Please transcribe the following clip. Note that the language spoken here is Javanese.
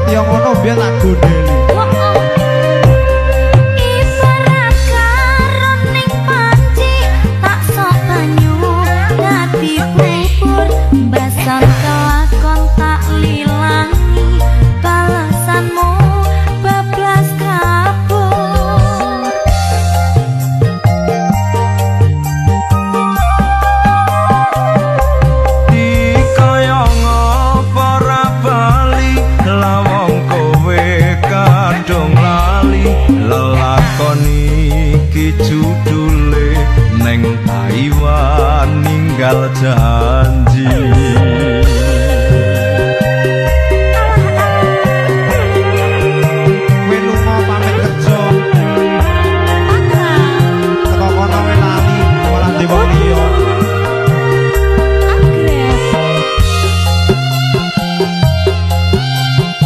Ngerti yang ngono biyen tak gondeli. Ibarat karon ning panci, tak sok banyu dadi bubur, basan kelakon tak lilangi, balasanmu bablas kabur. Dikaya ngapa ra bali, lawong kowe kadung lali, lelakon iki judule neng Taiwan ninggal jare.